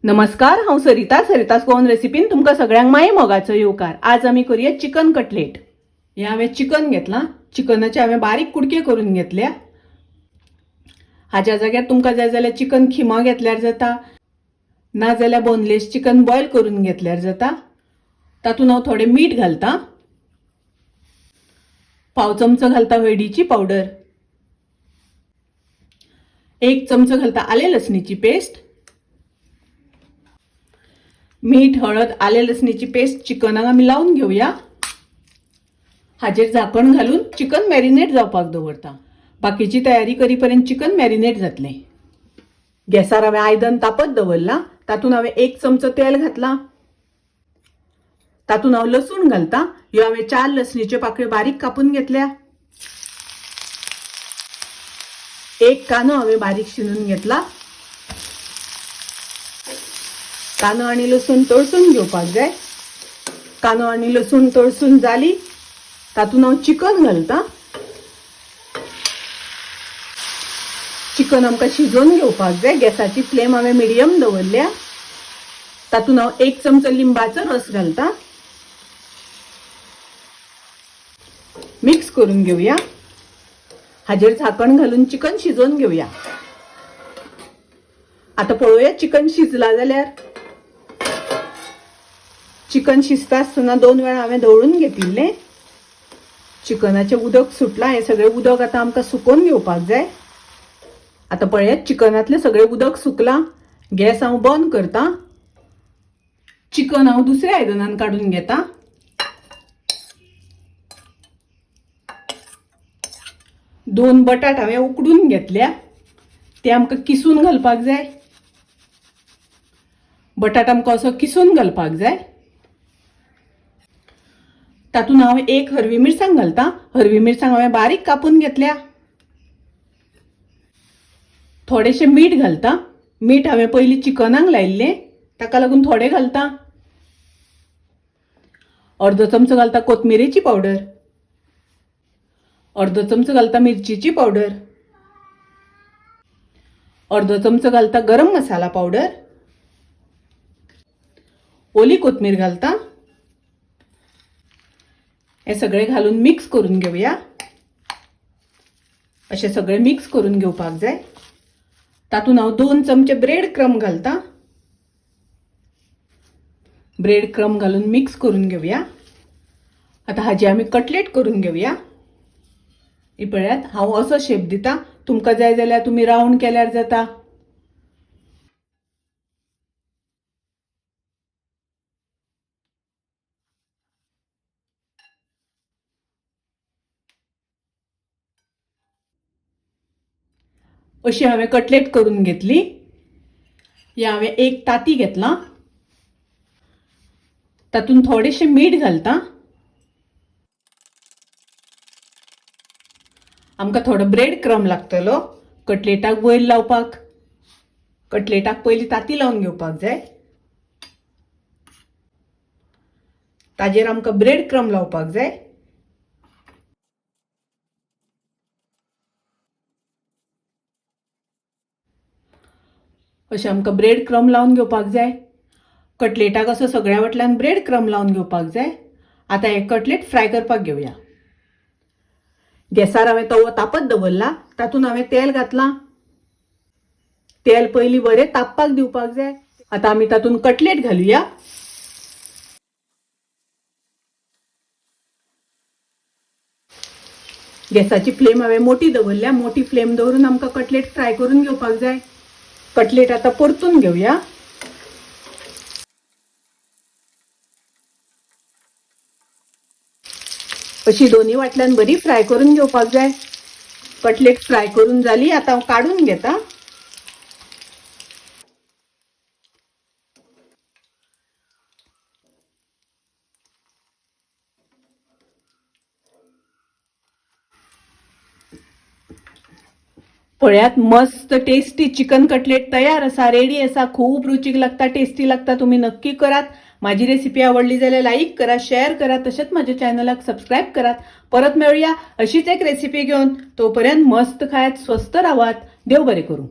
नमस्कार, हांव सरिता. सरिता's गोवन रेसिपीन तुमकां सगळ्यांक माये मोगाचो येवकार. आज आमी करूया चिकन कटलेट. हें हांवें चिकन घेतलां. चिकनाचे हांवें बारीक कुडके करून घेतल्या. हाज्या जाग्यार तुमकां जाय जाल्यार चिकन खिमा घेतल्यार जाता, ना जाल्यार बोनलेस चिकन बॉयल करून घेतल्यार जाता. तातूंत हांव थोडें मीठ घालतां, पाव चमचो घालता हळदीची पावडर, 1 चमचो घालता आले लसणीची पेस्ट. मीठ, हळद, आले लसणीची पेस्ट चिकनाक आमी लावन घेवया. हाजेर झाकण घालून चिकन मॅरिनेट जावपाक दवरता. बाकीची तयारी करीपर्यंत चिकन मॅरिनेट जातलें. गॅसार हांवें आयदन तापत दवरलां. तातूंत हांवें 1 चमचो तेल घातलां. तातूंत हांव लसूण घालता. ह्यो हांवें 4 लसणीच्यो पाकळ्यो बारीक कापून घेतल्या. 1 कांदो हांवें बारीक शिनून घेतला. कांदो आनी लसूण तळसून घेवपाक जाय. कांदो आनी लसूण तळसून जाली, तातूंत हांव चिकन घालता. चिकन आमकां शिजोवन घेवपाक जाय. गॅसाची फ्लेम हांवें मिडियम दवरल्या. तातूंत हांव 1 चमचो लिंबाचो रस घालता. मिक्स करून घेवया. हाजेर झाकण घालून चिकन शिजोवन घेवया. आतां पळोवया चिकन शिजला जाल्यार. चिकन शिजता आसतना 2 वेळा हांवें धवळून घेतिल्लें. चिकनाचें उदक सुटलां. हें सगळें उदक आतां आमकां सुकोवन घेवपाक जाय. आतां पळयात, चिकनांतलें सगळें उदक सुकलां. गॅस हांव बंद करता. चिकन हांव दुसऱ्या आयदनान काडून घेता. दोन बटाट हांवें उकडून घेतल्या, ते आमकां किसून घालपाक जाय. बटाट आमकां असो किसून घालपाक जाय. तातूंत हांव 1 हरवी मिरसांग घालता. हरवी मिरसांग हांवें बारीक कापून घेतल्या. थोडेशें मीठ घालता. मीठ हांवें पयलीं चिकनाक लायिल्लें, ताका लागून थोडें घालता. अर्दो चमचो घालता कोथमिरेची पावडर, अर्दो चमचो घालता मिरचीची पावडर, अर्दो चमचो घालता गरम मसाला पावडर, ओली कोथमीर घालता. हे सगळे घालून मिक्स करून घेवया. अशें सगळें मिक्स करून घेवपाक जाय. तातूंत हांव 2 चमचे ब्रेड क्रम घालता. ब्रेड क्रम घालून मिक्स करून घेवया. आतां हाजी आमी कटलेट करून घेवया. ही पळयात, हांव असो शेप दिता. तुमकां जाय जाल्यार तुमी रावंड केल्यार जाता. अशी हांवें कटलेट करून घेतली. हे हांवें 1 ताती घेतलां. तातूंत थोडेशें मीठ घालता. आमकां थोडो ब्रेड क्रम लागतलो कटलेटाक वयर लावपाक. कटलेटाक पयलीं ताती लावन घेवपाक जाय. ताजेर आमकां ब्रेड क्रम लावपाक जाय. अशें आमकां ब्रेड क्रम लावन घेवपाक जाय. कटलेटाक असो सगळ्या वटल्यान ब्रेड क्रम लावन घेवपाक जाय. आतां हे कटलेट फ्राय करपाक घेवया. गॅसार हांवें तवो तापत दवरला. तातूंत हांवें तेल घातलां. तेल पयलीं बरें तापपाक दिवपाक जाय. आतां आमी तातूंत कटलेट घालुया. गॅसाची फ्लेम हांवें मोठी दवरल्या. मोठी फ्लेम दवरून आमकां कटलेट फ्राय करून घेवपाक जाय. कटलेट आतां परतून घेवया. अशी दोन्ही वाटल्यान बरी फ्राय करून घेवपाक जाय. कटलेट फ्राय करून जाली, आतां हांव काडून घेता. पळयात, मस्त टेस्टी चिकन कटलेट तयार आसा, रेडी आसा. खूब रुचीक लागता, टेस्टी लागता. तुमी नक्की करात. माझी रेसिपी आवडली जाल्यार लाईक करा, शेअर करा, तशेंच माझ्या चॅनलाक सबस्क्राईब करात. परत मेळूया अशीच एक रेसिपी घेवन. तोपर्यंत मस्त खायात, स्वस्थ रावात. देव बरें करूं.